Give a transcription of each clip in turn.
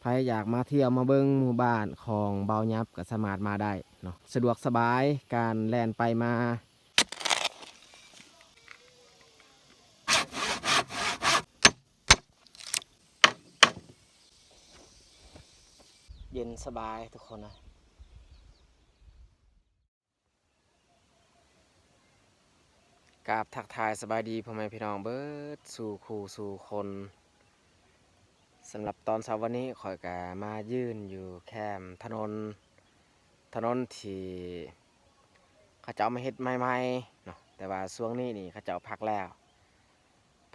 ໃຜຢາກມາທ່ຽວມາເບິ່ງໝູ່ບ້ານຂອງເບົາຫຍັບກໍສາມາດມາໄດ້ເນາະ, ສະດວກສະບາຍການແລ່ນໄປມາ. ເຢັນສະບາຍທຸກຄົນນະ. ກາບທັກທາຍສະບາຍດີພໍ່ແມ່ພີ່ນ້ອງເບິດສູ່ຄູ່ສູ່ຄົນ. ສຳລັບຕອນເຊົ້າວັນນີ້ ຂ້ອຍກະມາຢືນຢູ່ແຄມຖະໜົນ, ຖະໜົນທີ່ເຂົາເຈົ້າມາເຮັດໃໝ່ໆເນາະ, ແຕ່ວ່າຊ່ວງນີ້ນີ້ເຂົາເຈົ້າພັກແລ້ວ.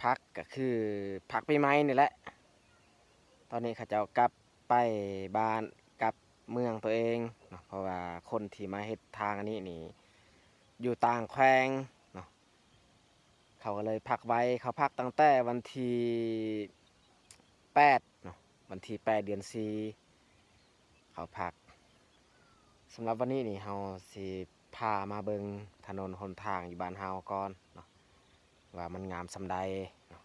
ພັກກໍຄືພັກປີໃໝ່ນີ້ແຫຼະ. ຕອນນີ້ເຂົາເຈົ້າກັບໄປບ້ານ ກັບເມືອງຕົວເອງເນາະ, ເພາະວ່າຄົນທີ່ມາເຮັດທາງອັນນີ້ນີ້ຢູ່ຕ່າງແຂວງເນາະ, ເຂົາກໍເລີຍພັກໄວ. ເຂົາພັກຕັ້ງແຕ່ວັນທີແປດເນາະ, ວັນທີແປດ ເດືອນສີ່ ເຂົາພັກ. ສຳລັບວັນນີ້ນີ້ ເຮົາຊິພາມາເບິ່ງຖະໜົນຫົນທາງຢູ່ບ້ານເຮົາກ່ອນເນາະ ວ່າມັນງາມສ່ຳໃດເນາະ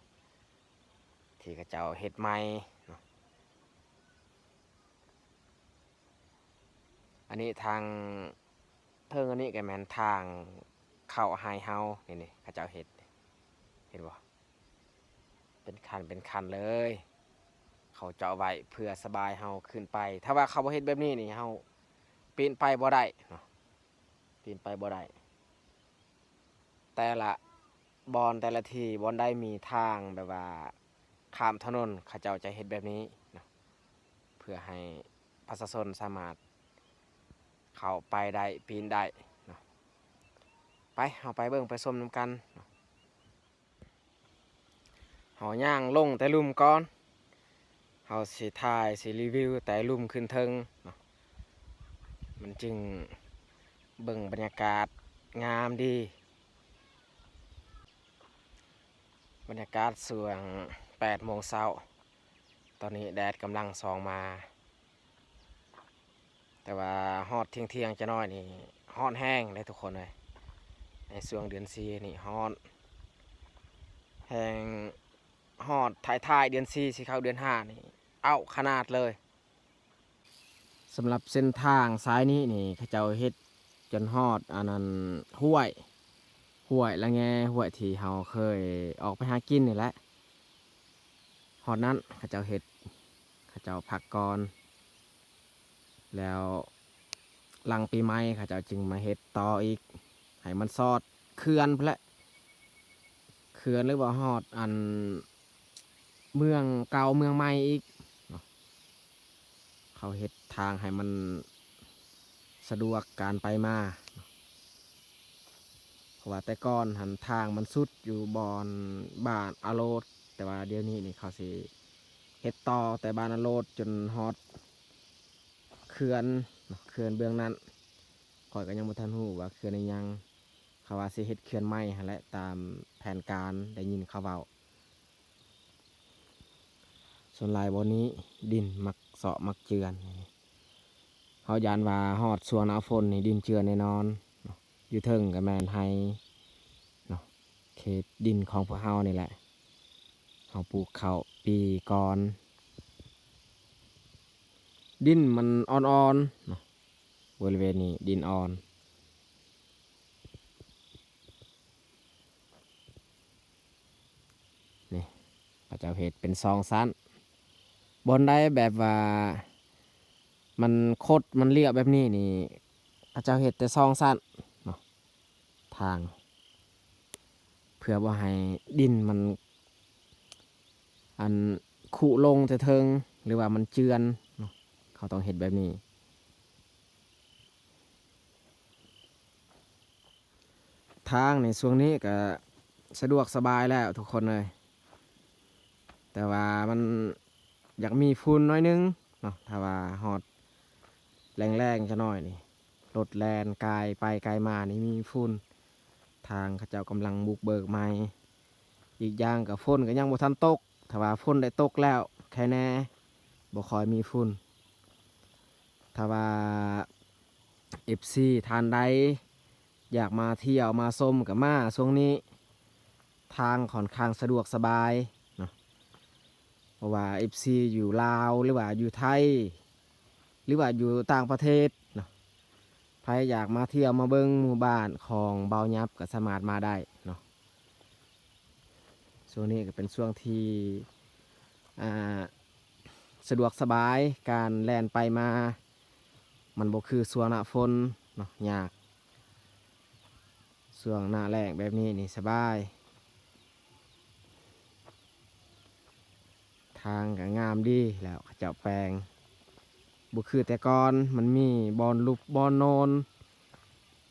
ທີ່ເຂົາເຈົ້າເຮັດໃໝ່ເນາະ. ອັນນີ້ທາງເທິງອັນນີ້ກໍແມ່ນທາງເຂົ້າໄຮ່ເຮົາ ນີ້ໆ ເຂົາເຈົ້າເຮັດ ເຫັນບໍ່? ເປັນຂັ້ນເປັນຂັ້ນເລີຍ, ເຂົາເຈາະໄວ້ເພື່ອສະບາຍເຮົາຂຶ້ນໄປ. ຖ້າວ່າເຂົາບໍ່ເຮັດແບບນີ້ນີ້ ເຮົາປີນໄປບໍ່ໄດ້ເນາະ, ປີນໄປບໍ່ໄດ້. ແຕ່ລະບ່ອນແຕ່ລະທີ່ ບ່ອນໃດມີທາງແບບວ່າຂ້າມຖະໜົນ ເຂົາເຈົ້າຈະເຮັດແບບນີ້ເນາະ, ເພື່ອໃຫ້ປະຊາຊົນສາມາດເຂົ້າໄປໄດ້ ປີນໄດ້ເນາະ. ໄປ ເຮົາໄປເບິ່ງໄປຊົມນຳກັນເນາະ. ເຮົາຍ່າງລົງແຕ່ລຸ່ມກ່ອນ, ເຮົາຊິຖ່າຍ ຊິຣີວິວແຕ່ລຸ່ມຂຶ້ນເທິງເນາະ, ມັນຈຶ່ງເບິ່ງບັນຍາກາດງາມດີ. ບັນຍາກາດຊ່ວງແປດໂມງເຊົ້າ, ຕອນນີ້ແດດກຳລັງສ່ອງມາ. ແຕ່ວ່າຮອດທ່ຽງໆ ຈະໜ້ອຍນີ້ ຮ້ອນແຮງເດ້ທຸກຄົນເອີຍ. ໃນຊ່ວງເດືອນສີ່ນີ້ຮ້ອນແຮງ, ຮອດທ້າຍໆ ເດືອນສີ່ ຊິເຂົ້າເດືອນຫ້ານີ້ ອ້າວຂະໜາດເລີຍ. ສຳລັບເສັ້ນທາງສາຍນີ້ນີ້ ເຂົາເຈົ້າເຮັດຈົນຮອດອັນນັ້ນ ຫ້ວຍ, ຫ້ວຍລະແງ, ຫ້ວຍທີ່ເຮົາເຄີຍອອກໄປຫາກິນນີ້ແຫຼະ. ຮອດນັ້ນເຂົາເຈົ້າເຮັດ, ເຂົາເຈົ້າພັກກ່ອນ ແລ້ວຫຼັງປີໃໝ່ເຂົາເຈົ້າຈຶ່ງມາເຮັດຕໍ່ອີກ ໃຫ້ມັນສອດເຂື່ອນພຸ້ນແຫຼະ, ເຂື່ອນ ຫຼືວ່າຮອດອັນເມືອງເກົ່າເມືອງໃໝ່ອີກເນາະ. ເຂົາເຮັດທາງໃຫ້ມັນສະດວກການໄປມາເນາະ, ເພາະວ່າແຕ່ກ່ອນຫັ້ນທາງມັນສຸດຢູ່ບ່ອນບ້ານອາໂລດ, ແຕ່ວ່າດຽວນີ້ນີ້ເຂົາຊິເຮັດຕໍ່ແຕ່ບ້ານອາໂລດຈົນຮອດເຂື່ອນເນາະ, ເຂື່ອນເບື້ອງນັ້ນ. ຂ້ອຍກໍຍັງບໍ່ທັນຮູ້ວ່າເຂື່ອນອີ່ຫຍັງ, ເຂົາວ່າຊິເຮັດເຂື່ອນໃໝ່ຫັ້ນແຫຼະ ຕາມແຜນການໄດ້ຍິນເຂົາເວົ້າ. ສ່ວນຫຼາຍບ່ອນນີ້ດິນມັກເຊາະມັກເຈື່ອນ, ເຮົາຢ້ານວ່າຮອດຊ່ວງໜ້າຝົນນີ້ດິນເຈື່ອນແນ່ນອນເນາະ. ຢູ່ເທິງກໍແມ່ນໄຮ່ເນາະ, ເຂດດິນຂອງພວກເຮົານີ້ແຫຼະ, ເຮົາປູກເຂົ້າປີກ່ອນ. ດິນມັນອ່ອນໆເນາະ, ບໍລິເວນນີ້ດິນອ່ອນ. ນີ້ ເຂົາເຈົ້າເຮັດເປັນສອງຊັ້ນ. ບ່ອນໃດແບບວ່າມັນຄົດມັນລຽບແບບນີ້ນີ້ ເຂົາເຈົ້າເຮັດແຕ່ສອງຊັ້ນເນາະ ທາງ, ເພື່ອບໍ່ໃຫ້ດິນມັນ ອັນ ຄຸລົງແຕ່ເທິງ ຫຼືວ່າມັນເຈື່ອນເນາະ, ເຂົາຕ້ອງເຮັດແບບນີ້. ທາງໃນຊ່ວງນີ້ກໍສະດວກສະບາຍແລ້ວທຸກຄົນເອີຍ, ແຕ່ວ່າມັນຢາກມີຝຸ່ນໜ້ອຍໜຶ່ງເນາະ. ຖ້າວ່າຮອດແລງໆ ຈັກໜ້ອຍນີ້ ລົດແລ່ນກາຍໄປກາຍມານີ້ມີຝຸ່ນ. ທາງເຂົາເຈົ້າກຳລັງບຸກເບີກໃໝ່, ອີກຢ່າງກໍຝົນກໍຍັງບໍ່ທັນຕົກ. ຖ້າວ່າຝົນໄດ້ຕົກແລ້ວແຄ່ແນ່ ບໍ່ຄ່ອຍມີຝຸ່ນ. ຖ້າວ່າເອັຟຊີທ່ານໃດຢາກມາທ່ຽວມາຊົມກໍມາ, ຊ່ວງນີ້ທາງຂ້ອນຂ້າງສະດວກສະບາຍເນາະ. ະວ່າເອັຟຊີຢູ່ລາວ ຫຼືວ່າຢູ່ໄທ ຫຼືວ່າຢູ່ຕ່າງປະເທດເນາະ ໃຜຢາກມາທ່ຽວມາເບິ່ງໝູ່ບ້ານຂອງບ່າວຫຍັບກໍສາມາດມາໄດ້ເນາະ. ຊ່ວງນີ້ກໍເປັນຊ່ວງທີ່ ອ່າ ສະດວກສະບາຍ ການແລ່ນໄປມາ ມັນບໍ່ຄືຊ່ວງໜ້າຝົນເນາະ ຍາກ. ຊ່ວງໜ້າແລ້ງແບບນີ້ນີ້ສະບາຍ. ທາງກໍງາມດີແລ້ວ ເຂົາເຈົ້າແປງ ບໍ່ຄືແຕ່ກ່ອນ ມັນມີບ່ອນຫຼຸບບ່ອນໂນນ.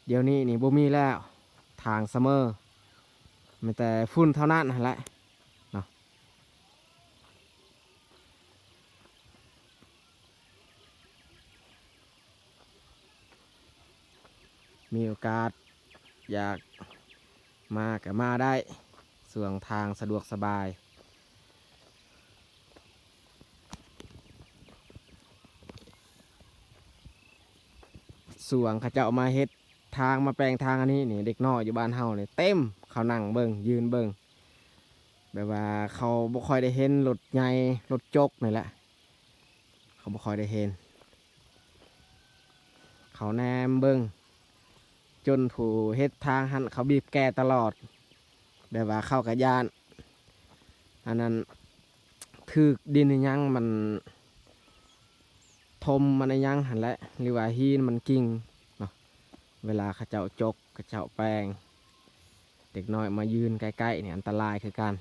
ດຽວນີ້ນີ້ບໍ່ມີແລ້ວ ທາງສະເໝີ ມີແຕ່ຝຸ່ນເທົ່ານັ້ນຫັ້ນແຫຼະເນາະ. ມີໂອກາດຢາກມາກໍມາໄດ້ ຊ່ວງທາງສະດວກສະບາຍ. ຊ່ວງເຂົາເຈົ້າມາເຮັດທາງ ມາແປງທາງອັນນີ້ນີ້ ເດັກນ້ອຍຢູ່ບ້ານເຮົານີ້ເຕັມ ເຂົານັ່ງເບິ່ງ ຢືນເບິ່ງ ແບບວ່າເຂົາບໍ່ຄ່ອຍໄດ້ເຫັນລົດໃຫຍ່ ລົດຈົກນີ້ແຫຼະ ເຂົາບໍ່ຄ່ອຍໄດ້ເຫັນ. ເຂົາແນມເບິ່ງ ຈົນຜູ້ເຮັດທາງຫັ້ນເຂົາບີບແກຕະຫຼອດ ແບບວ່າເຂົາກໍຢ້ານ ອັນນັ້ນ ຖືກດິນອີຫຍັງມັນຖົ່ມ ມັນອີຫຍັງຫັ້ນແຫຼະ ຫຼືວ່າຫີນມັນກິ້ງເນາະ. ເວລາເຂົາເຈົ້າຈົກ ເຂົາເຈົ້າແປງ ເດັກນ້ອຍມາຢືນໃກ້ໆນີ້ອັນຕະລາຍຄືກັນ.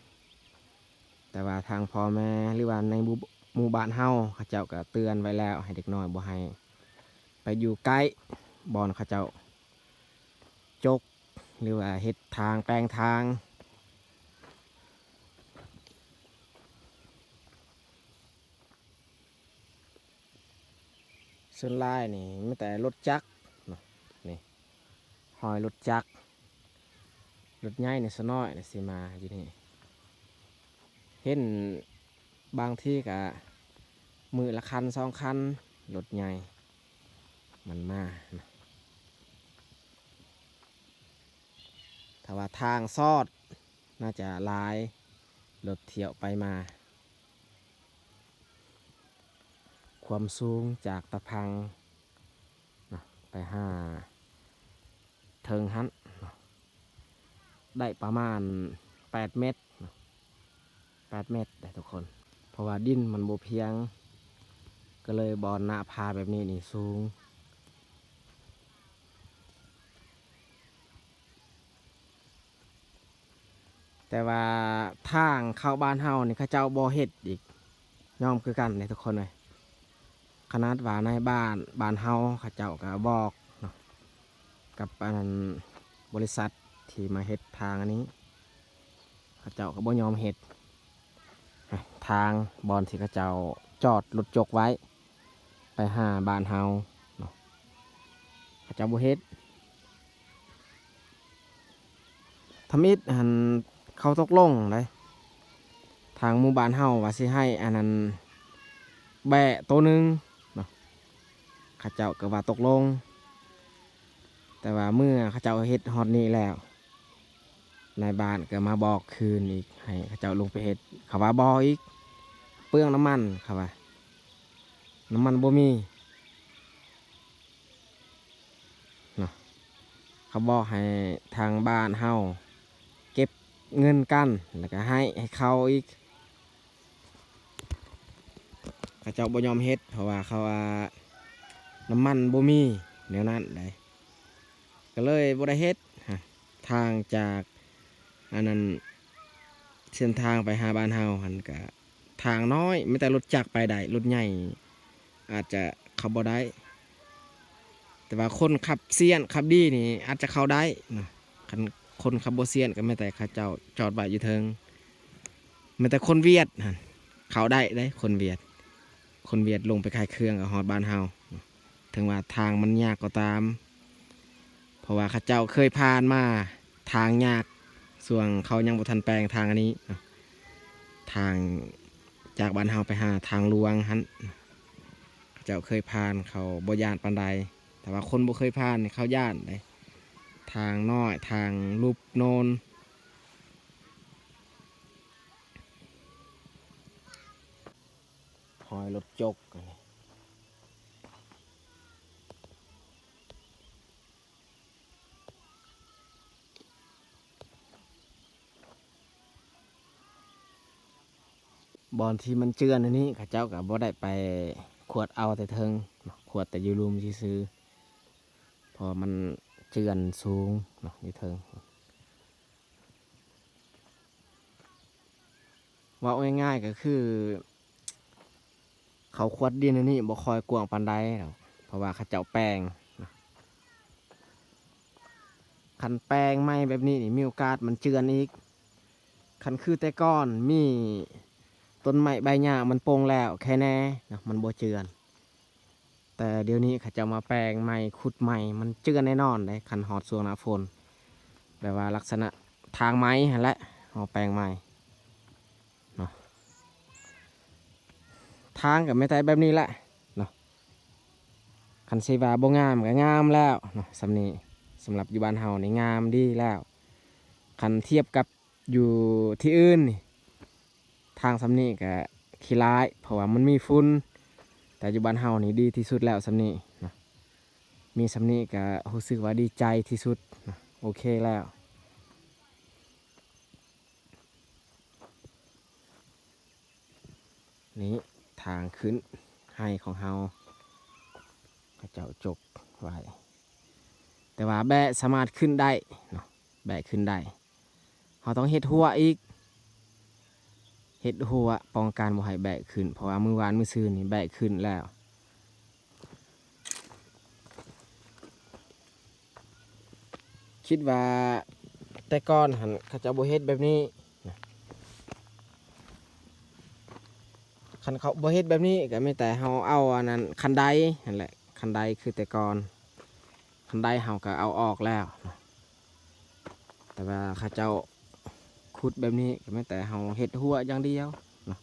ແຕ່ວ່າທາງພໍ່ແມ່ ຫຼືວ່າໃນໝູ່ ໝູ່ບ້ານເຮົາ ເຂົາເຈົ້າກໍເຕືອນໄວ້ແລ້ວ ໃຫ້ເດັກນ້ອຍບໍ່ໃຫ້ໄປຢູ່ໃກ້ບ່ອນເຂົາເຈົ້າຈົກ ຫຼືວ່າເຮັດທາງ ແປງທາງ. ສ່ວນຫຼາຍນີ້ມີແຕ່ລົດຈັກເນາະ ນີ້ຮອຍລົດຈັກ ລົດໃຫຍ່ນີ້ສ່ວນນ້ອຍຊິມາຢູ່ນີ້ ເຫັນບາງທີກະມື້ລະຄັນສອງຄັນ ລົດໃຫຍ່ມັນມາເນາະ. ຖ້າວ່າທາງຊອດ ໜ້າຈະຫຼາຍລົດທ່ຽວໄປມາ. ຄວາມສູງຈາກຕາພັງເນາະ ໄປຫາເທິງຫັ້ນເນາະ ໄດ້ປະມານແປດເມັດເນາະ ແປດເມັດເດ້ທຸກຄົນ ເພາະວ່າດິນມັນບໍ່ພຽງ ກໍເລີຍບ່ອນໜ້າຜາແບບນີ້ນີ້ສູງ. ແຕ່ວ່າທາງເຂົ້າບ້ານເຮົານີ້ເຂົາເຈົ້າບໍ່ເຮັດອີກ ຍອມຄືກັນເດ້ທຸກຄົນເອີຍ. ຂະໜາດວ່ານາຍບ້ານບ້ານເຮົາເຂົາເຈົ້າກໍບອກເນາະ ກັບອັນນັ້ນ ບໍລິສັດທີ່ມາເຮັດທາງອັນນີ້ ເຂົາເຈົ້າກໍບໍ່ຍອມເຮັດ ທາງບ່ອນທີ່ເຂົາເຈົ້າຈອດລົດຈົກໄວ້ ໄປຫາບ້ານເຮົາເນາະ ເຂົາເຈົ້າບໍ່ເຮັດ. ທຳອິດຫັ້ນເຂົາຕົກລົງໄດ໋ ທາງໝູ່ບ້ານເຮົາວ່າຊິໃຫ້ອັນນັ້ນ ແບ້ໂຕໜຶ່ງເນາະ ເຂົາເຈົ້າກໍວ່າຕົກລົງ. ແຕ່ວ່າເມື່ອເຂົາເຈົ້າເຮັດຮອດນີ້ແລ້ວ ນາຍບ້ານກໍມາບອກຄືນອີກ ໃຫ້ເຂົາເຈົ້າລົງໄປເຮັດ ເຂົາວ່າບໍ່ອີກ ເປືອງນ້ຳມັນ ເຂົາວ່າ ນ້ຳມັນບໍ່ມີເນາະ. ເຂົາບອກໃຫ້ທາງບ້ານເຮົາເກັບເງິນກັນ ແລ້ວກໍໃຫ້ ໃຫ້ເຂົາອີກ ເຂົາເຈົ້າບໍ່ຍອມເຮັດ ເພາະວ່າເຂົາວ່ານ້ຳມັນບໍ່ມີ ແນວນັ້ນໃດ໋ ກໍເລີຍບໍ່ໄດ້ເຮັດ. ທາງຈາກອັນນັ້ນ ເສັ້ນທາງໄປຫາບ້ານເຮົາຫັ້ນກະທາງນ້ອຍ ມີແຕ່ລົດຈັກໄປໄດ້ ລົດໃຫຍ່ອາດຈະເຂົ້າບໍ່ໄດ້ ແຕ່ວ່າຄົນຂັບຊຽນຂັບດີນີ້ອາດຈະເຂົ້າໄດ້ເນາະ. ຄັນຄົນຂັບບໍ່ຊຽນກໍມີແຕ່ເຂົາເຈົ້າຈອດໄວ້ຢູ່ເທິງ ມີແຕ່ຄົນຫວຽດຫັ້ນເຂົ້າໄດ້ເດ້ ຄົນຫວຽດ ຄົນຫວຽດລົງໄປຂາຍເຄື່ອງກໍຮອດບ້ານເຮົາ. ເຖິງວ່າທາງມັນຍາກກໍຕາມ ເພາະວ່າເຂົາເຈົ້າເຄີຍຜ່ານມາທາງຍາກ ຊ່ວງເຂົາຍັງບໍ່ທັນແປງທາງອັນນີ້ເນາະ ທາງຈາກບ້ານເຮົາໄປຫາທາງຫຼວງຫັ້ນ ເຂົາເຈົ້າເຄີຍຜ່ານ ເຂົາບໍ່ຢ້ານປານໃດ. ແຕ່ວ່າຄົນບໍ່ເຄີຍຜ່ານນີ້ເຂົາຢ້ານເດ້ ທາງນ້ອຍ ທາງຫຼຸບໂນນ. ຮອຍລົດຈົກອັນນີ້. ບ່ອນທີ່ມັນເຈື່ອນອັນນີ້ ເຂົາເຈົ້າກໍບໍ່ໄດ້ໄປຂວດເອົາແຕ່ເທິງເນາະ, ຂວດແຕ່ຢູ່ລຸ່ມຊື່ໆ ເພາະມັນເຈື່ອນສູງເນາະ ຢູ່ເທິງ. ເວົ້າງ່າຍໆ ກໍຄື ເຂົາຂວດດິນອັນນີ້ບໍ່ຄ່ອຍກວ້າງປານໃດດອກ ເພາະວ່າເຂົາເຈົ້າແປງນະ. ຄັນແປງໃໝ່ແບບນີ້ນີ້ ມີໂອກາດມັນເຈື່ອນອີກ. ຄັນຄືແຕ່ກ່ອນມີຕົ້ນໄມ້ໃບຫຍ້າມັນປົງແລ້ວ ແຄ່ແນ່ນະ ມັນບໍ່ເຈື່ອນ. ແຕ່ດຽວນີ້ເຂົາເຈົ້າມາແປງໃໝ່ ຂຸດໃໝ່ ມັນເຈື່ອນແນ່ນອນເດ້ ຄັນຮອດຊ່ວງໜ້າຝົນ. ແບບວ່າລັກສະນະທາງໃໝ່ຫັ້ນແຫຼະ ເຮົາແປງໃໝ່ເນາະ. ທາງກໍມີແຕ່ແບບນີ້ແຫຼະເນາະ. ຄັນຊິວ່າບໍ່ງາມກໍງາມແລ້ວເນາະ ສ່ຳນີ້. ສຳລັບຢູ່ບ້ານເຮົານີ້ງາມດີແລ້ວ ຄັນທຽບກັບ ຢູ່ທີ່ອື່ນນີ້ ທາງສ່ຳນີ້ກະຂີ້ຮ້າຍ ເພາະວ່າມັນມີຝຸ່ນ, ແຕ່ຢູ່ບ້ານເຮົານີ້ດີທີ່ສຸດແລ້ວສ່ຳນີ້ນະ. ມີສ່ຳນີ້ກະຮູ້ສຶກວ່າດີໃຈທີ່ສຸດນະ, ໂອເຄແລ້ວ. ນີ້ທາງຂຶ້ນໄຮ່ຂອງເຮົາ ເຂົາເຈົ້າຈົກໄວ້, ແຕ່ວ່າແບະສາມາດຂຶ້ນໄດ້ເນາະ, ແບະຂຶ້ນໄດ້. ເຮົາຕ້ອງເຮັດຮົ້ວອີກ, ເຮັດຮົ້ວປ້ອງກັນບໍ່ໃຫ້ແບະຂຶ້ນ, ເພາະວ່າມື້ວານມື້ຊືນນີ້ແບະຂຶ້ນແລ້ວ. ຄິດວ່າແຕ່ກ່ອນຫັ້ນເຂົາເຈົ້າບໍ່ເຮັດແບບນີ້ນະ. ຄັນເຂົາບໍ່ເຮັດແບບນີ້ກໍມີແຕ່ເຮົາເອົາອັນນັ້ນ ຄັນໄດຫັ້ນແຫຼະ, ຄັນໄດຄືແຕ່ກ່ອນ, ຄັນໄດເຮົາກໍເອົາອອກແລ້ວນະ. ແຕ່ວ່າເຂົາເຈົ້າຂຸດແບບນີ້ກໍມີແຕ່ເຮົາເຮັດຮົ້ວຢ່າງດຽວເນາະ.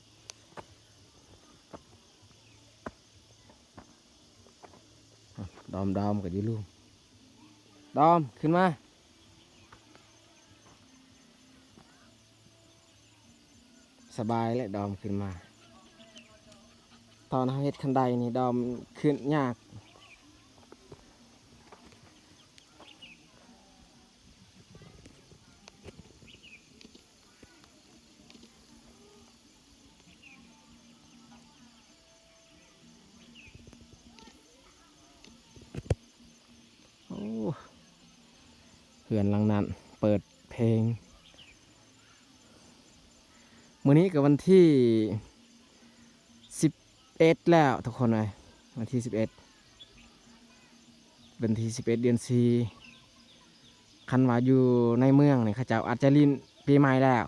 ດອມ ດອມກໍຢູ່ລຸ່ມ. ດອມ ຂຶ້ນມາ. ສະບາຍແຫຼະ ດອມຂຶ້ນມາ. ຕອນເຮົາເຮັດຄັນໄດນີ້ ດອມຂຶ້ນຍາກ. ໂອ້ ເຮືອນຫຼັງນັ້ນເປີດເພງ. ມື້ນີ້ກໍວັນທີສິບເອັດແລ້ວທຸກຄົນເອີຍ, ວັນທີສິບເອັດ ວັນທີສິບເອັດ ເດືອນສີ່. ຄັນວ່າຢູ່ໃນເມືອງນີ້ ເຂົາເຈົ້າອາດຈະຫຼິ້ນປີໃໝ່ແລ້ວ.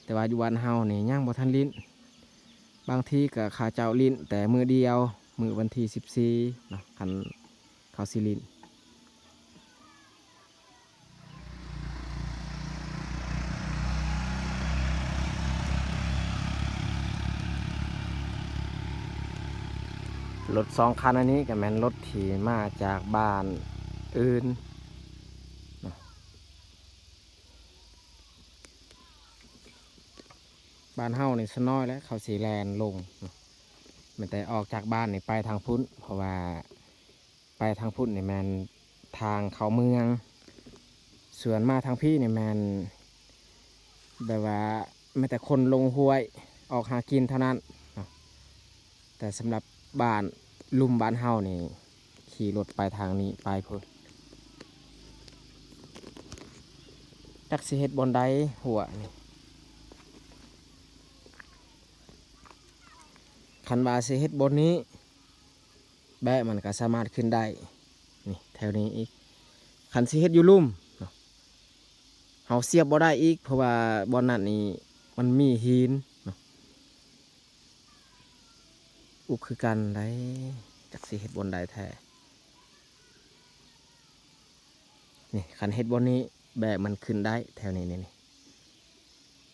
ແຕ່ວ່າຢູ່ບ້ານເຮົານີ້ຍັງບໍ່ທັນຫຼິ້ນ, ບາງທີກໍເຂົາເຈົ້າຫຼິ້ນແຕ່ມື້ດຽວ ມື້ວັນທີສິບສີ່ເນາະ ຄັນເຂົາຊິຫຼິ້ນ. ລົດສອງຄັນອັນນີ້ກໍແມ່ນລົດທີ່ມາຈາກບ້ານອື່ນເນາະ. ບ້ານເຮົານີ້ສ່ວນນ້ອຍແຫຼະເຂົາຊິແລ່ນລົງເນາະ, ແມ່ນແຕ່ອອກຈາກບ້ານນີ້ໄປທາງພຸ້ນ ເພາະວ່າໄປທາງພຸ້ນນີ້ແມ່ນທາງເຂົ້າເມືອງ, ສ່ວນມາທາງພີ້ນີ້ແມ່ນແບບວ່າແມ່ນແຕ່ຄົນລົງຫ້ວຍອອກຫາກິນເທົ່ານັ້ນເນາະ. ແຕ່ສຳລັບບ້ານລຸ່ມບ້ານເຮົານີ້ ຂີ່ລົດໄປທາງນີ້ໄປພຸ້ນ. ຈັກຊິເຮັດບ່ອນໃດຮົ້ວນີ້. ຄັນວ່າຊິເຮັດບ່ອນນີ້ ແບະມັນກໍສາມາດຂຶ້ນໄດ້ ນີ້ແຖວນີ້ອີກ. ຄັນຊິເຮັດຢູ່ລຸ່ມເນາະ ເຮົາສຽບບໍ່ໄດ້ອີກ ເພາະວ່າບ່ອນນັ້ນນີ້ມັນມີຫີນເນາະ. ອຸກຄືກັນໄດ໋ ຈັກຊິເຮັດບ່ອນໃດແທ້. ນີ້ ຄັນເຮັດບ່ອນນີ້ ແບບມັນຂຶ້ນໄດ້ແຖວນີ້ ນີ້ ນີ້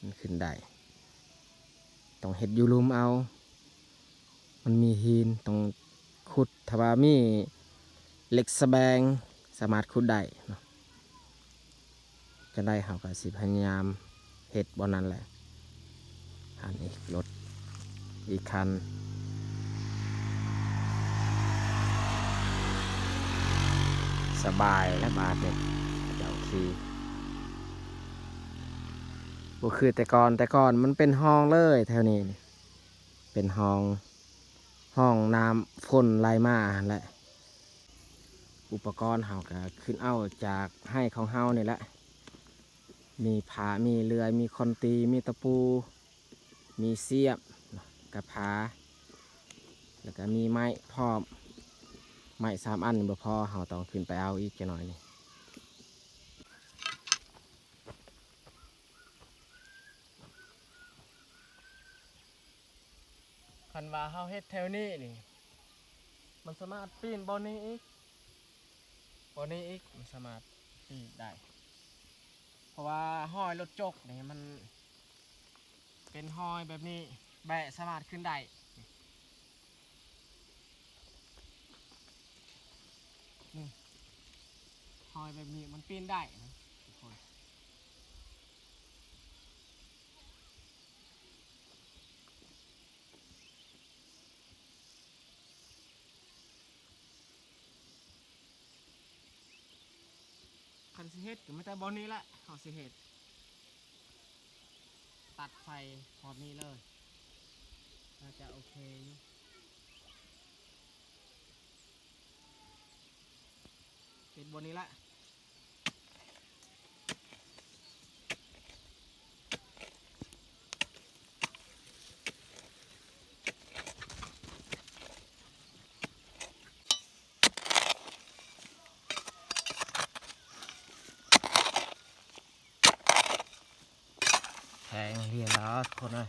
ມັນຂຶ້ນໄດ້. ຕ້ອງເຮັດຢູ່ລຸ່ມເອົາ, ມັນມີຫີນ ຕ້ອງຂຸດ. ຖ້າວ່າມີເຫຼັກສະແບງ ສາມາດຂຸດໄດ້ເນາະ. ຈັ່ງໃດເຮົາກໍຊິພະຍາຍາມເຮັດບ່ອນນັ້ນແຫຼະ. ຫັ້ນອີກລົດ ອີກຄັນ ສະບາຍແລ້ວບາດນີ້ ເຈົ້າຂີ່ ບໍ່ຄືແຕ່ກ່ອນ, ແຕ່ກ່ອນມັນເປັນຮ່ອງເລີຍແຖວນີ້ ເປັນຮ່ອງ ຮ່ອງນ້ຳຝົນໄຫຼມາຫັ້ນແຫຼະ. ອຸປະກອນເຮົາກໍຂຶ້ນເອົາຈາກໄຮ່ຂອງເຮົານີ້ແຫຼະ ມີພ້າ ມີເລື່ອຍ ມີຄ້ອນຕີ ມີຕະປູ ມີສຽບ ກະພ້າ ແລ້ວກະມີໄມ້ພ້ອມ. ໄມ້ສາມອັນບໍ່ພໍ ເຮົາຕ້ອງຂຶ້ນໄປເອົາອີກຈັກໜ້ອຍນີ້. ຄັນວ່າເຮົາເຮັດແຖວນີ້ນີ້ ມັນສາມາດປີນບ່ອນນີ້ອີກ ບ່ອນນີ້ອີກ ມັນສາມາດປີນໄດ້ ເພາະວ່າຮອຍລົດຈົກນີ້ມັນເປັນຮອຍແບບນີ້ ແບະສາມາດຂຶ້ນໄດ້. ນີ້ ຮອຍແບບນີ້ມັນປີນໄດ້ນະທຸກຄົນ. ຄັນຊິເຮັດກໍມີແຕ່ບ່ອນນີ້ແຫຼະ ເຮົາຊິເຮັດ ຕັດໃສ່ບ່ອນນີ້ເລີຍ ໜ້າຈະໂອເຄຢູ່ ເຮັດບ່ອນນີ້ແຫຼະ. ແຂງເລີຍລະທຸກຄົນເອີຍ.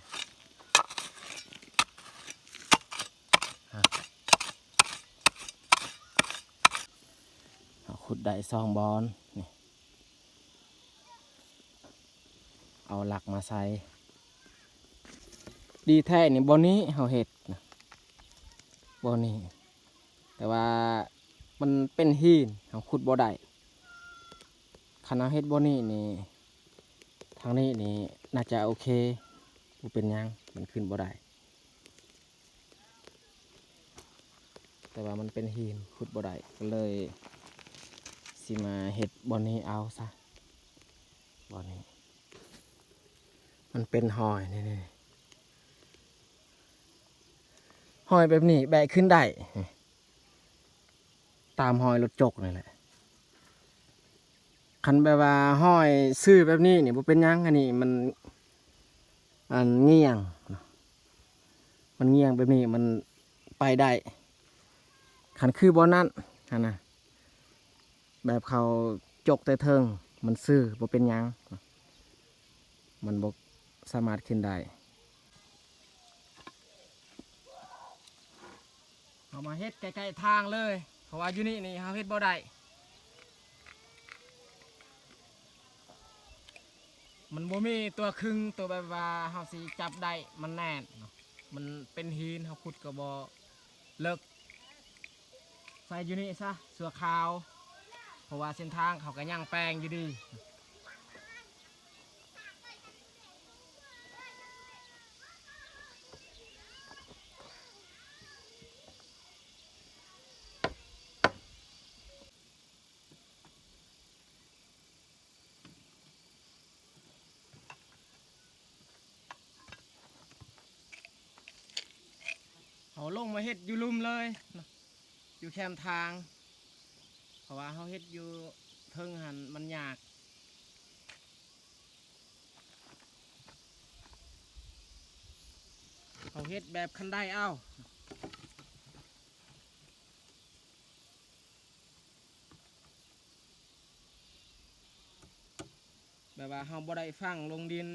ເຮົາຂຸດໄດ້ສອງບ່ອນນີ້ ເອົາຫຼັກມາໃສ່. ດີແທ້ນີ້ບ່ອນນີ້ເຮົາເຮັດນະ ບ່ອນນີ້ ແຕ່ວ່າມັນເປັນຫີນ ເຮົາຂຸດບໍ່ໄດ້. ຄັນເຮົາເຮັດບ່ອນນີ້ນີ້ ທາງນີ້ນີ້ໜ້າຈະໂອເຄ ບໍ່ເປັນຫຍັງ ມັນຂຶ້ນບໍ່ໄດ້. ແຕ່ວ່າມັນເປັນຫີນ ຂຸດບໍ່ໄດ້ ກໍເລີຍຊິມາເຮັດບ່ອນນີ້ເອົາຊະ. ບ່ອນນີ້ມັນເປັນຮອຍ ນີ້ ນີ້ ຮອຍແບບນີ້ແບະຂຶ້ນໄດ້ ຕາມຮອຍລົດຈົກນີ້ແຫຼະ. ຄັນແບບວ່າຮອຍຊື່ແບບນີ້ນີ້ບໍ່ເປັນຫຍັງ ອັນນີ້ມັນ ອັນ ງ່ຽງເນາະ ມັນງ່ຽງແບບນີ້ມັນໄປໄດ້. ຄັນຄືບ່ອນນັ້ນຫັ້ນນະ ແບບເຂົາຈົກແຕ່ເທິງ ມັນຊື່ ບໍ່ເປັນຫຍັງ ມັນບໍ່ສາມາດຂຶ້ນໄດ້. ເຮົາມາເຮັດໃກ້ໆທາງເລີຍ ເພາະວ່າຢູ່ນີ້ນີ້ເຮົາເຮັດບໍ່ໄດ້ ມັນບໍ່ມີຕົວຄຶງ ຕົວແບບວ່າເຮົາຊິຈັບໄດ້ ມັນແໜ້ນເນາະ ມັນເປັນຫີນ ເຮົາຂຸດກໍບໍ່ເລິກ. ໃສ່ຢູ່ນີ້ຊະຊົ່ວຄາວ ເພາະວ່າເສັ້ນທາງເຂົາກໍຍັງແປງຢູ່ດີ. ເຮົາລົງມາເຮັດຢູ່ລຸ່ມເລີຍເນາະ ຢູ່ແຄມທາງ ເພາະວ່າເຮົາເຮັດຢູ່ເທິງຫັ້ນມັນຍາກ. ເຮົາເຮັດແບບຄັນໄດເອົາ ແບບວ່າເຮົາບໍ່ໄດ້ຝັງລົງດິນ.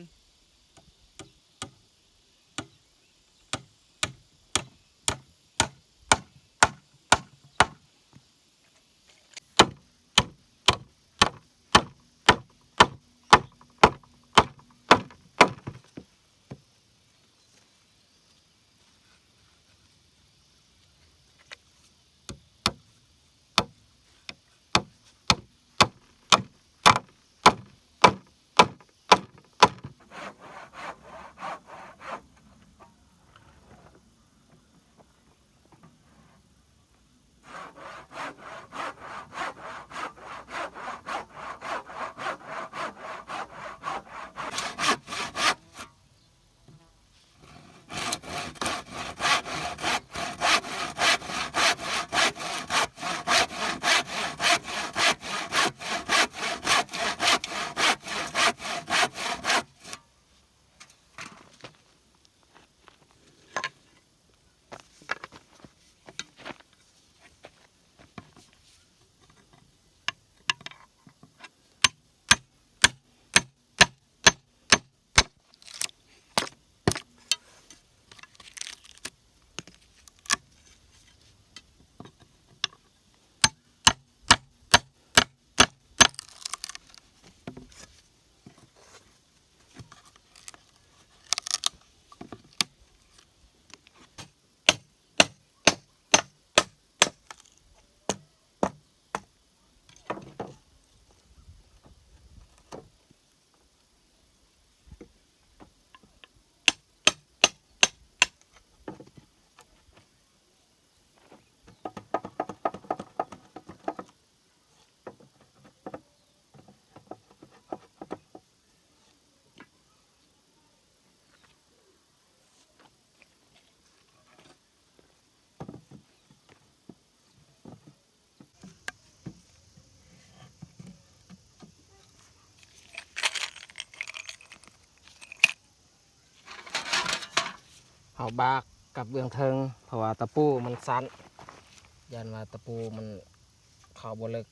ເ ເຮົາບາກກັບເບື້ອງເທິງ ເພາະວ່າຕະປູມັນສັ້ນ ຢ້ານວ່າຕະປູມັນເຂົ້າບໍ່ເລິກ.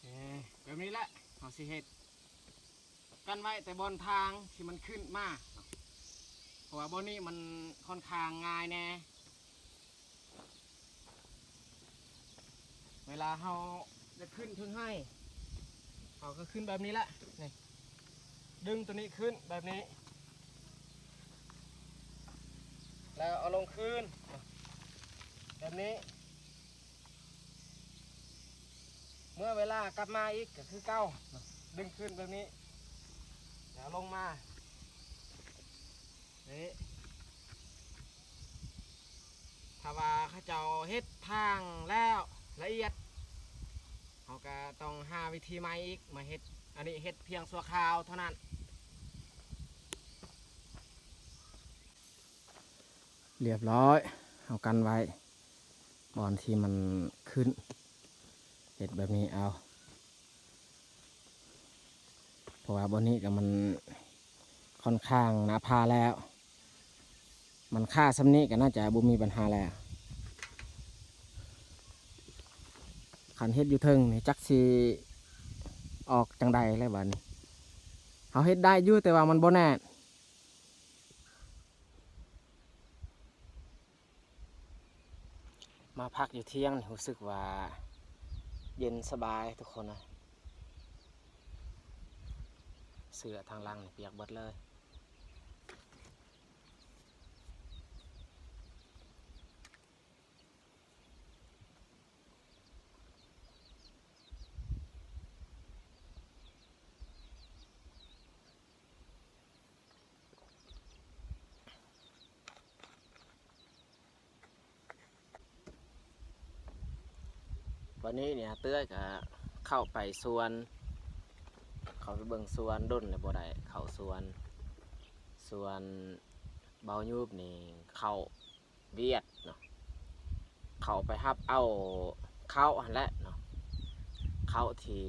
ເອີ ແບບນີ້ແຫຼະ ເຮົາຊິເຮັດກັນໄວ້ແຕ່ບ່ອນທາງທີ່ມັນຂຶ້ນມາເນາະ ເພາະວ່າບ່ອນນີ້ມັນຄ່ອນຂ້າງງ່າຍແດ່. ເວລາເຮົາຈະຂຶ້ນເທິງໄຮ່ ເຮົາກໍຂຶ້ນແບບນີ້ແຫຼະ ນີ້ ດຶງຕົວນີ້ຂຶ້ນແບບນີ້ ແລ້ວເອົາລົງຄືນແບບນີ້ ເມື່ອເວລາກັບມາອີກກໍຄືເກົ່າ ດຶງຂຶ້ນແບບນີ້ ແລ້ວເອົາລົງມາ. ນີ້ ຖ້າວ່າເຂົາເຈົ້າເຮັດທາງແລ້ວລະອຽດ ເຮົາກໍຕ້ອງຫາວິທີໃໝ່ອີກມາເຮັດ. ອັນນີ້ເຮັດພຽງຊົ່ວຄາວເທົ່ານັ້ນ. ລຽບຮ້ອຍ ເຮົາກັນໄວ້ບ່ອນທີ່ມັນຂຶ້ນ ເຮັດແບບນີ້ເອົາ. ເພາະວ່າບ່ອນນີ້ກໍມັນຄ່ອນຂ້າງໜ້າຜາແລ້ວ ມັນຄາສ່ຳນີ້ກໍໜ້າຈະບໍ່ມີບັນຫາແລ້ວ. ຄັນເຮັດຢູ່ເທິງນີ້ຈັກຊິອອກຈັ່ງໃດແລ້ວບາດນີ້ ເຮົາເຮັດໄດ້ຢູ່ ແຕ່ວ່າມັນບໍ່ແໜ້ນ. ມາພັກຢູ່ທ່ຽງນີ້ ຮູ້ສຶກວ່າເຢັນສະບາຍທຸກຄົນນະ. ເສື້ອທາງຫຼັງນີ້ປຽກເບິດເລີຍ. ວັນນີ້ນີ້ເອື້ອຍກໍເຂົ້າໄປສວນ ເຂົ້າໄປເບິ່ງສວນ ດົນແລ້ວບໍ່ໄດ້ເຂົ້າສວນ. ສວນເບົາຍູບນີ້ເຂົ້າ ຫວຽດເນາະ ເຂົາໄປຮັບເອົາເຂົ້າຫັ້ນແຫຼະເນາະ ເຂົ້າທີ່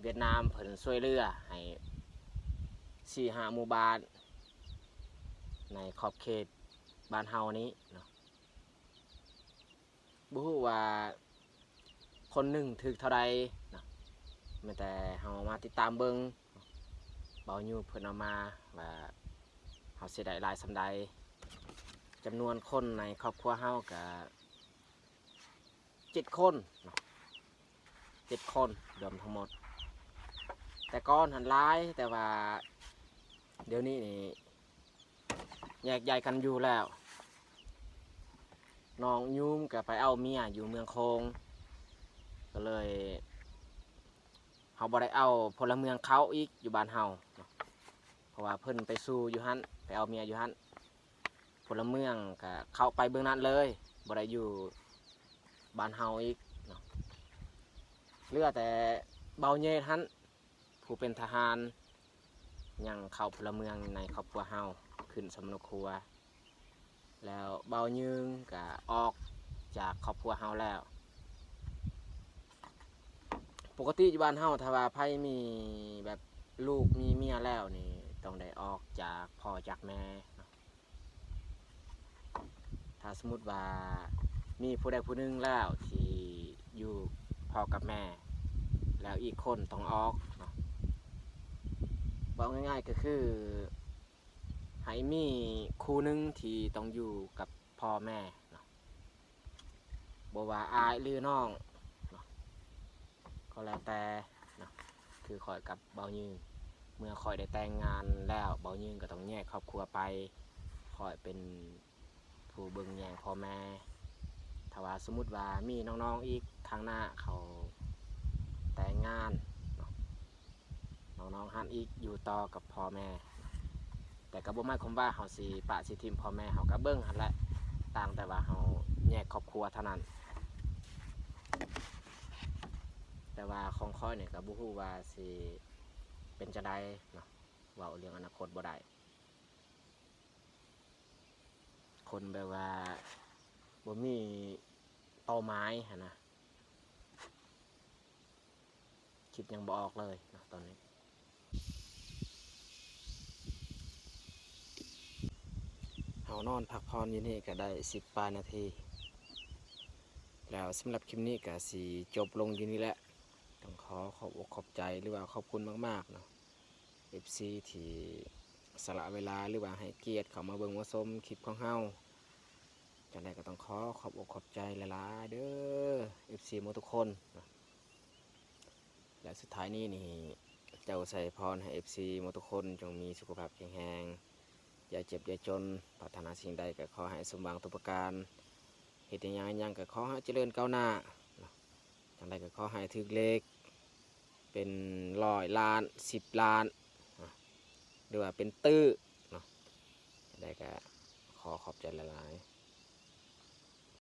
ຫວຽດນາມເພິ່ນຊ່ວຍເຫຼືອໃຫ້ສີ່ຫ້າໝູ່ບ້ານໃນຂອບເຂດບ້ານເຮົານີ້ເນາະ. ບໍ່ຮູ້ວ່າຄົນໜຶ່ງຖືກເທົ່າໃດເນາະ ແມ່ນແຕ່ເຮົາມາຕິດຕາມເບິ່ງ ເບົາຍູບເພິ່ນເອົາມາວ່າ ເຮົາຊິໄດ້ຫຼາຍສ່ຳໃດ. ຈຳນວນຄົນໃນຄອບຄົວເຮົາກະເຈັດຄົນເນາະ ເຈັດຄົນລວມທັງໝົດ. ແຕ່ກ່ອນຫັ້ນຫຼາຍ ແຕ່ວ່າດຽວນີ້ນີ້ແຍກຍ້າຍກັນຢູ່ແລ້ວ. ນ້ອງຍູມກະໄປເອົາເມຍຢູ່ເມືອງໂຂງ ກໍເລີຍ ເຮົາບໍ່ໄດ້ເອົາພົນລະເມືອງເຂົ້າອີກຢູ່ບ້ານເຮົາເນາະ ເພາະວ່າເພິ່ນໄປສູ່ຢູ່ຫັ້ນ ໄປເອົາເມຍຢູ່ຫັ້ນ. ພົນລະເມືອງກະເຂົ້າໄປເບື້ອງນັ້ນເລີຍ ບໍ່ໄດ້ຢູ່ບ້ານເຮົາອີກເນາະ. ເຫຼືອແຕ່ເບົາເຍດຫັ້ນ ຜູ້ເປັນທະຫານ ຍັງເຂົ້າພົນລະເມືອງໃນຄອບຄົວເຮົາ ຂຶ້ນສຳມະໂນຄົວ. ແລ້ວເບົາຍືງກະອອກຈາກຄອບຄົວເຮົາແລ້ວ. ປົກກະຕິຢູ່ບ້ານເຮົາ ຖ້າວ່າໃຜມີແບບລູກມີເມຍແລ້ວນີ້ ຕ້ອງໄດ້ອອກຈາກພໍ່ຈາກແມ່ເນາະ. ຖ້າສົມມຸດວ່າມີຜູ້ໃດຜູ້ໜຶ່ງແລ້ວທີ່ຢູ່ພໍ່ກັບແມ່ ແລ້ວອີກຄົນຕ້ອງອອກເນາະ. ເວົ້າງ່າຍໆກໍຄື ໃຫ້ມີຄູ່ໜຶ່ງທີ່ຕ້ອງຢູ່ກັບພໍ່ແມ່ເນາະ ບໍ່ວ່າອ້າຍຫຼືນ້ອງເນາະ ກໍແລ້ວແຕ່ເນາະ. ຄືຂ້ອຍກັບເບົາຍືນ ເມື່ອຂ້ອຍໄດ້ແຕ່ງງານແລ້ວ ເບົາຍືນກໍຕ້ອງແຍກຄອບຄົວໄປ ຂ້ອຍເປັນຜູ້ເບິ່ງແຍງພໍ່ແມ່. ຖ້າວ່າສົມມຸດວ່າມີນ້ອງໆອີກ ທາງໜ້າເຂົາແຕ່ງງານເນາະ ນ້ອງໆຫັ້ນອີກຢູ່ຕໍ່ກັບພໍ່ແມ່ ແຕ່ກໍບໍ່ໝາຍຄວາມວ່າເຮົາຊິປະຊິຖິ້ມພໍ່ແມ່ ເຮົາກໍເບິ່ງຫັ້ນແຫຼະ ຕ່າງແຕ່ວ່າເຮົາແຍກຄອບຄົວເທົ່ານັ້ນ. ແຕ່ວ່າຂອງຂ້ອຍນີ້ກໍບໍ່ຮູ້ວ່າຊິເປັນຈັ່ງໃດເນາະ ເວົ້າເລື່ອງອະນາຄົດບໍ່ໄດ້ ຄົນແບບວ່າບໍ່ມີເປົ້າໝາຍຫັ້ນນະ ຄິດຫຍັງບໍ່ອອກເລີຍເນາະຕອນນີ້. ເຮົານອນພັກຜ່ອນຢູ່ນີ້ກໍໄດ້ສິບປາຍນາທີ ແລ້ວສຳລັບຄລິບນີ້ກໍຊິຈົບລົງຢູ່ນີ້ແຫຼະ. ຕ້ອງຂໍຂອບອົກຂອບໃຈ ຫຼືວ່າຂອບຄຸນມາກໆເນາະ ເອັຟຊີ ທີ່ສະຫຼະເວລາ ຫຼືວ່າໃຫ້ກຽດເຂົ້າມາເບິ່ງມາຊົມຄລິບຂອງເຮົາ. ຈັ່ງໃດກໍຕ້ອງຂໍຂອບອົກຂອບໃຈຫຼາຍໆເດີ ເອັຟຊີໝົດທຸກຄົນ. ແລະ ສຸດທ້າຍນີ້ນີ້ ເຈົ້າໄຊພອນໃຫ້ເອັຟຊີໝົດທຸກຄົນ ຈົ່ງມີສຸຂະພາບແຂງແຮງ ຢ່າເຈັບຢ່າຈົນ ປາດຖະໜາສິ່ງໃດກໍຂໍໃຫ້ສົມຫວັງທຸກປະການ ເຮັດຫຍັງຫຍັງກໍຂໍໃຫ້ຈະເລີນກ້າວໜ້າເນາະ. ຈັ່ງໃດກໍຂໍໃຫ້ຖືກເລກເປັນຮ້ອຍລ້ານ ສິບລ້ານ ເນາະ ຫຼືວ່າເປັນຕື້ເນາະ. ຈັ່ງໃດກໍຂໍຂອບໃຈຫຼາຍໆ.